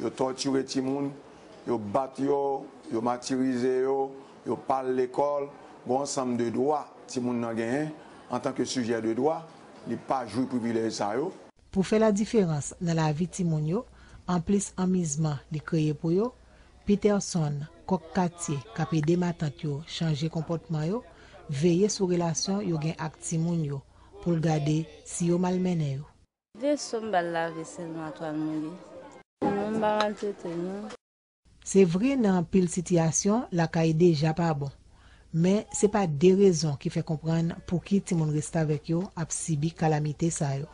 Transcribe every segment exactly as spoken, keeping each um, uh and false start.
Yo tòtire timoun, yo bat yo, yo matirize yo, yo pa al lekòl. Gon ansanm de dwa timoun nan genyen antanke sijè de dwa, li pa jwi privilèj sa yo. Pou fè ladiferans nan lavi timoun yo, anplis anmizman li kreye pou yo, Peterson, kòk katye k ap ede matant yo chanje konpòtman yo, veye sou relasyon yo gen ak timoun yo pou l gade si yo malmennen yo. De so m ba l lave sèlman, twal mouye. Non, m pa maltrete l, non. Se vre, nan anpil sitiyasyon, lakay deja pa bon. Men, se pa de rezon ki fè konprann pouki timoun restavèk yo ap sibi kalamite sa yo.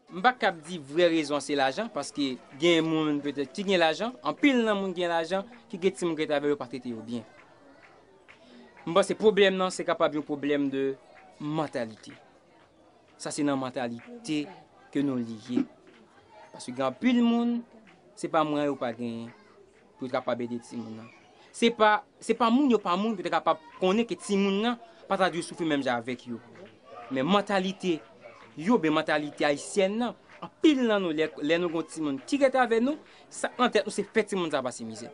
M pa kab di vrè rezon an se lajan, paske gen moun petèt ki gen lajan, anpil nan moun ki gen lajan, ki gen timoun ki restavèk yo pa trete yo byen. M panse pwoblèm nan se kapab yon pwoblèm de mantalite. Sa se nan mantalite ke nou li ye. Paske gen anpil moun, se pa mwayen yo pa genyen pou yo kapab ede timoun nan. Se pa, se pa moun yo pa moun pou yo te kapab konnen ke timoun nan pa ta dwe soufri menm jan avèk yo. Men mantalite yo, ben mantalite ayisyèn nan, anpil nan nou, lè, lè nou gon timoun ki rete avè nou, sa nan tèt nou se fè timoun sa pase mizè.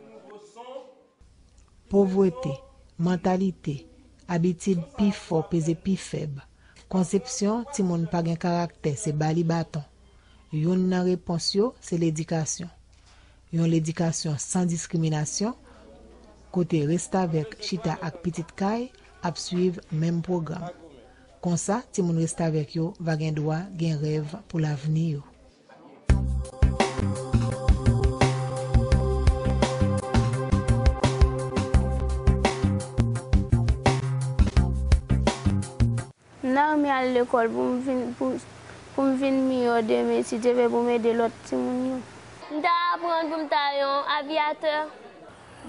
Povrete, mantalite, abitid pi fò peze pi fèb, konsepsyon timoun pa gen karaktè se ba li baton. Youn nan repons yo se ledikasyon. Yon ledikasyon san diskriminasyon, kote restavèk chita ak pitit kay ap swiv menm pwogram. Konsa, timoun restavèk yo va gen dwa gen rèv pou lavni yo. M ta renmen al lekòl pou m vin, pou, pou m vin miyò demen, si Dye vle, pou m ede lòt timoun yo. M ta aprann pou m ta yon aviyatè.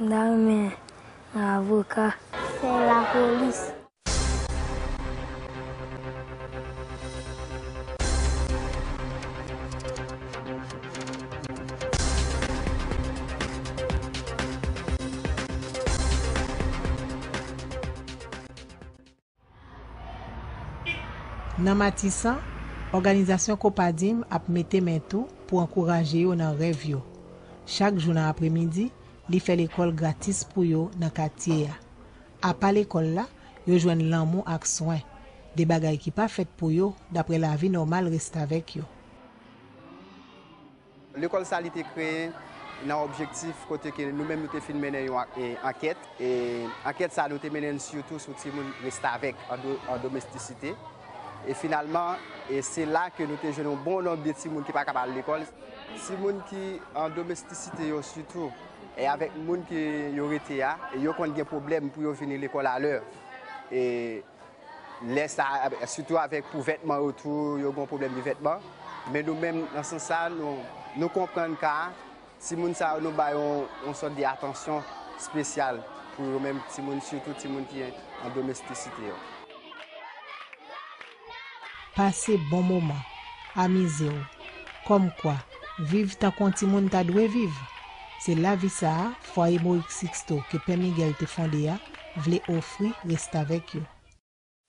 M ta renmen avoka. Fè lapolis. Nan Matisan, òganizasyon Kopadim ap mete men tou pou ankouraje yo nan rèv yo. Chak jou nan apremidi, li fè lekòl gratis pou yo nan katye a. Apa lekòl la, yo jwenn lanmou ak swen, de bagay ki pa fèt pou yo, daprè lavi nòmal restavèk yo. Lekòl sa, li te kreye nan objektif kote ke nou menm nou te fin mennen yon ak-, e, ankèt. E ankèt sa, nou te mennen l sitou sou timoun restavèk an do-, an domestisite. E finalman, e se la ke nou te jwenn yon bon nonb de timoun ki pa ka al lekòl. Timoun ki an domestisite yo sitou, e avèk moun ke yo rete a, e yo konn gen pwoblèm pou yo vini lekòl alè. E lè sa, sitou avèk pou vètman yo tou, yo gen pwoblèm de vètman. Men nou menm, nan sans sa, nou, nou konprann ka a. Timoun sa yo, nou ba yo yon, yon sòt de atansyon espesyal pou yo menm timoun, sitou timoun ki an domestisite yo. Pase bon moman, amize w, kòmkwa, viv tankou yon timoun ta dwe viv. Se lavi sa a, Fwaye Moïse Sixto ke Pè Miguel te fonde a, vle ofri restavèk yo.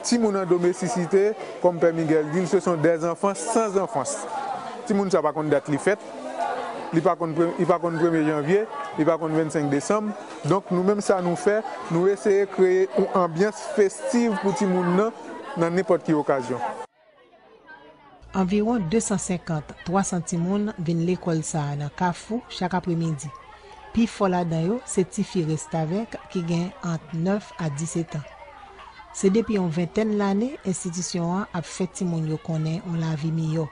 Timoun an domestisite, kòm Pè Miguel di l, ce sont des enfants sans enfance. Timoun sa pa konn dat li fèt, li pa konn pre-, li pa konn premye janvye, li pa konn vennsenk desanm. Donk, nou menm sa nou fè, nou eseye kreye yon anbyans festiv pou timoun nan, nan nenpòt ki okazyon. Anviwon de san senkant, twa san timoun vin lekòl sa a nan Kafou chak apremidi. Pi fò ladan yo se tifi restavèk ki gen ant nèf a disèt an. Se depi yon ventèn lane enstitisyon an ap fè timoun yo konnen yon lavi miyò.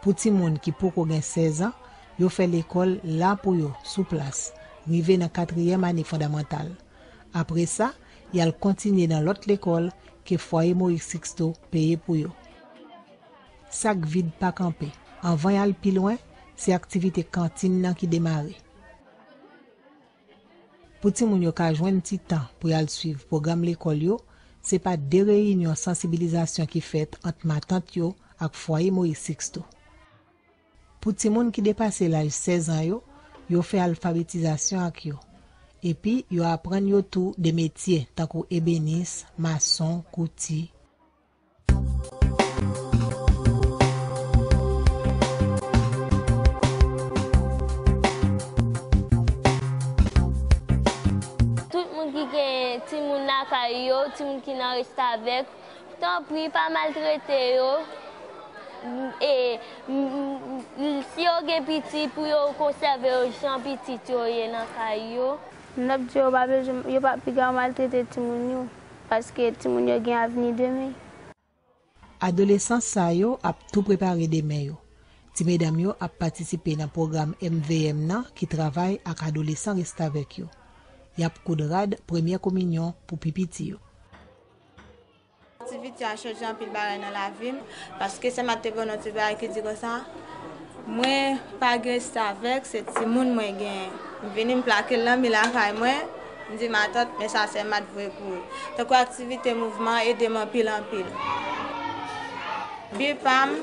Pou timoun ki poko gen sèz an, yo fè lekòl la pou yo, sou plas, rive nan katriyèm ane fondamantal. Apre sa, y al kontinye nan lòt lekòl ke Fwaye Moïse Sixto peye pou yo. Sak vid pa kanpe. Anvan y al pi lwen, se aktivite kantin nan ki demare. Pou timoun yo ka jwenn ti tan pou y al swiv pwogram lekòl yo, se pa de reyinyon sansibilizasyon ki fèt ant matant yo ak Fwaye Moïse Sixto. Pou timoun ki depase laj sèz an yo, yo fè alfabetizasyon ak yo. Epi, yo aprann yo tou de metye tankou ebenis, mason, kouti. Kay yo, timoun ki nan restavèk, tanpri pa maltrete yo. E, m, m, m, si yo gen piti, pou yo konsève yo jan pitit yo ye nan kay yo. M t ap di yo pa bezwen, yo pa piga yo maltrete timoun yo, paske timoun yo gen avni demen. Adolesans sa yo ap tou prepare demen yo. Ti medam yo ap patisipe nan pwogram M V M nan ki travay ak adolesan restavèk yo. Y ap koud rad premyè kominyon pou pi piti yo. Aktivite a chanje anpil bagay nan lavi m, paske sè m te ban yon ti bagay ki di konsa, mwen pa gen restavèk, se timoun mwen genyen. M vini m plake l nan mi lakay mwen, m di matant, men sa sè m voye kouri. Tankou aktivite mouvman ede m anpil anpil. Bi pa m,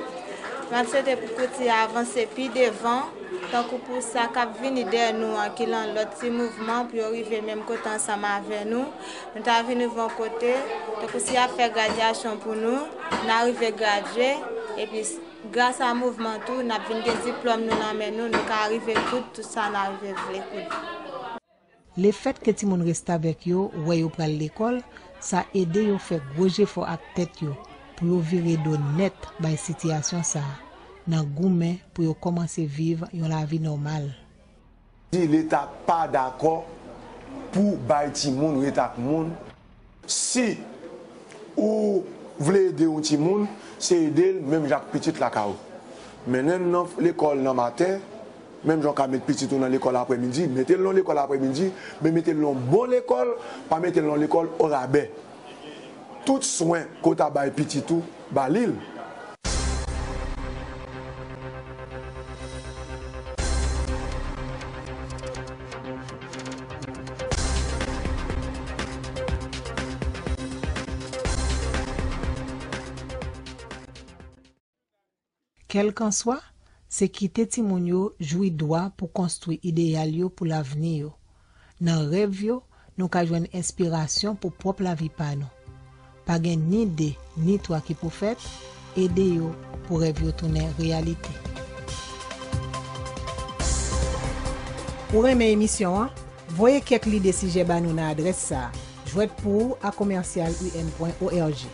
m ap swete pou kouti a avanse pi devan, tankou pou sa k ap vini dèyè nou an ki lan lòt ti mouvman pou yo rive menm kote ansanm avè nou. Nou ta vin rive yon kote, tankou si y ap fè gradyasyon pou nou, n a rive gradye, epi gras a mouvman tou, n ap vin gen diplòm nou nan men nou, nou ka rive koud tout sa n a rive vle koud. Lefètke timoun restavèk yo wè yo pral lekòl, sa ede yo fè gwo jefò ak tèt yo pou yo vire do nèt bay sitiyasyon sa a, nan goumen pou yo kòmanse viv yon lavi nòmal. Di Leta pa dakò pou bay timoun ret ak moun. Si ou vle ede yon timoun, se ede l menm jan ak pitit lakay ou. Mennen l nan lekòl nan maten, menm jan w ka met pitit ou nan lekòl aprèmidi, mete l nan lekòl aprèmidi, men mete l nan yon bon lekòl, pa mete l nan yon lekòl orabè. Tout swen ke w ta bay pitit ou, ba li l. Kèlkanswa, se kite timoun yo jwi dwa pou konstwi ideyal yo pou lavni yo. Nan rèv yo, nou ka jwenn enspirasyon pou pwòp lavi pa nou. Pa gen ni de, ni twa ki pou fèt, ede yo pou rèv yo tounen reyalite. Ou renmen emisyon an? Voye kèk lide sijè ba nou nan adrès sa a, jwèt pou ou a commercial U M point O R G.